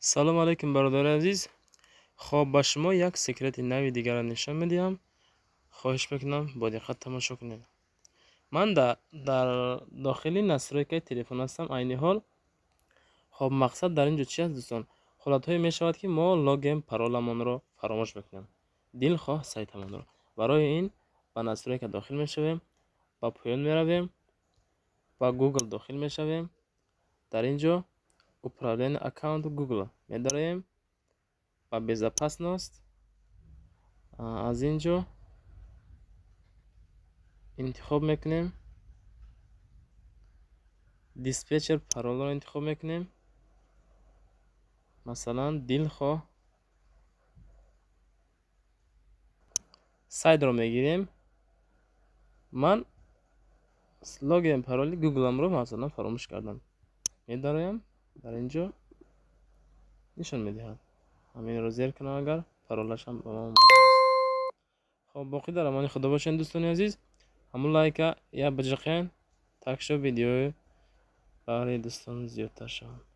Салом алейкум, бародари азиз. Хоб, ба шумо як секрети нави дигарро нишон медиҳам. Хоҳиш мекунам, бо диққат тамошо кунед. Ман дар дохили настройкаи телефон ҳастам айни ҳол. Хоб, мақсад дар ин ҷо чи аст, дӯстон? Ҳолатҳое мешавад, ки мо логин пароламонро фаромӯш мекунем, дилхоҳ сайтамонро. Барои ин ба настройка дохил мешавем, ба поён меравем, ба Google дохил мешавем. Дар ин ҷо управление аккаунт Google медароем, ба безопасность. Аз ин ҷо интихоб мекунем, диспетчер паролро интихоб мекунем. Масалан, дилхоҳ сайтро мегирем. Ман логин пароли Гугламро, масалан, фаромӯш кардам. Медароям, дар ин ҷо нишон медиҳад. Ҳаминро зер кунам, агар паролашам ба ман. Хоб, боқӣ дар амони Худо бошед, дӯстони азиз. Ҳамун лайка я биҷиқен, так шо видеои баъри дӯстон зиёдтар шаванд.